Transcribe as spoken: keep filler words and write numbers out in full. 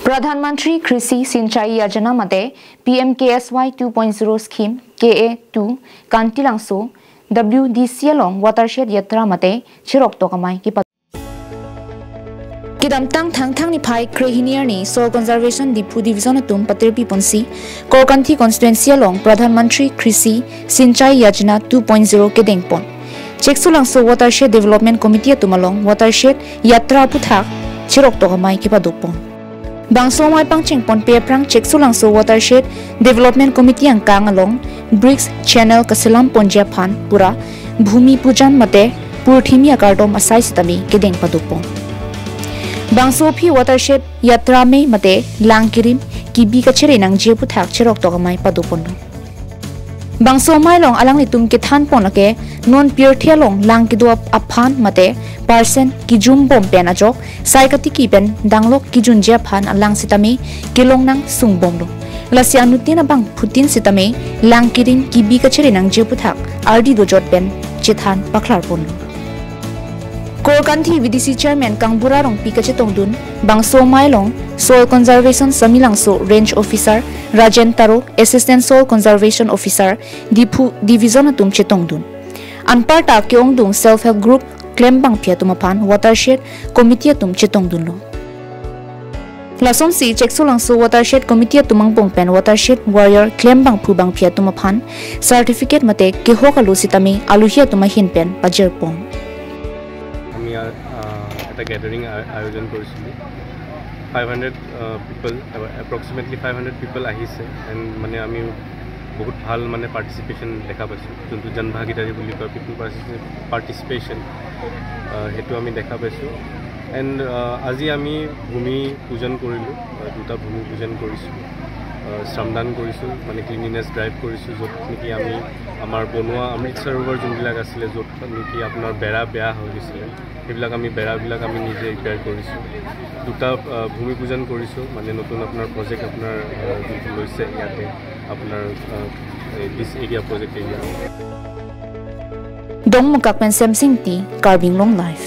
Pradhan Mantri Krishi Sinchai Yojana mate P M K S Y two point zero scheme K A two Kantilangso W D C along watershed yatra mate cheroktok amei kepa. Kedamtang Thangthang niphai krehini arni Soil Conservation Diphu Division atum patirpi ponsi Korkanthi constituency along Pradhan Mantri Krishi Sinchai Yojana two point zero kedeng pon. Cheksolangso Watershed Development Committee atum along watershed yatra aputhak cheroktok amei kepadopon. Bangso amei pangcheng ponpe aphrang Cheksolangso Watershed Development Committee angkang along bricks channel kaselam ponji aphan pura Bhumi Pujan mate Purthimi akardom asai sitame kedeng padopon. Bangso aphi watershed yatra amei mate lang kerim kebi kachere nangji aputhak cheroktok amei padoponlo. Bangso amei along alanglitum kethan pon lake non pirthe along lang kedo ap-, aphan mate percent kejum bom pen ajok sai katiki pen danglok kejunji aphan alang sitame kelong nangsung bomlo. Lasi anuttin abangphutin sitame lang kerim kebi kachere nangji aputhak ardi dojot pen chethan paklar ponlo. Korkanthi V D C Chairman Kangbura Rongpi kachetongdun, bangso amei along Soil Conservation Samelangso Range Officer Rajen Taro, Assistant Soil Conservation Officer Diphu Division atum chetongdun. Anparta ke-ongdung Self Help Group klembangpi atum aphan Watershed Committee atum chetongdunlo. Lasonsi Cheksolangso Watershed Committee atum angbong pen Watershed Warrior klembangphu bangpi atum aphan certificate mate kehok alo sitame aluhi atum ahin pen pajirpon. আমি আ, আ, এটা গেডাৰিং আ-, আয়োজন কৰিছিলোঁ। Five hundred, uh, people, approximately five hundred people আহিছে। And মানে আমি বহুত ভাল মানে পাৰ্টিচিপেশ্যন দেখা পাইছোঁ, যোনটো জনভাগীদাৰী বুলি কয়, পিপল পাৰ্টিচিপেশ্যন, আ, সেইটো আমি দেখা পাইছোঁ। এণ্ড, আ, আজি আমি ভূমি পূজন কৰিলোঁ, আ, দুটা ভূমি পূজন কৰিছোঁ, আ, শ্ৰমদান কৰিছোঁ, মানে ক্লিনিনেছ ড্ৰাইভ কৰিছোঁ, য'ত নেকি আমি আমাৰ বনোৱা অমৃত সৰোবৰ যোনবিলাক আছিলে, য'ত নেকি আপোনাৰ বেৰা বেয়া হৈ গৈছিলে, সেইবিলাক আমি বেৰাবিলাক আমি নিজে ৰিপেয়াৰ কৰিছোঁ। দুটা, আ, ভূমি পূজন কৰিছোঁ, মানে নতুন আপোনাৰ প্ৰজেক্ট আপোনাৰ, আ, যোনটো লৈছে ইয়াতে আপোনাৰ, আ, এই দিছ area project area. Dongmukak pen Semsing T, Karbi Anglong Live.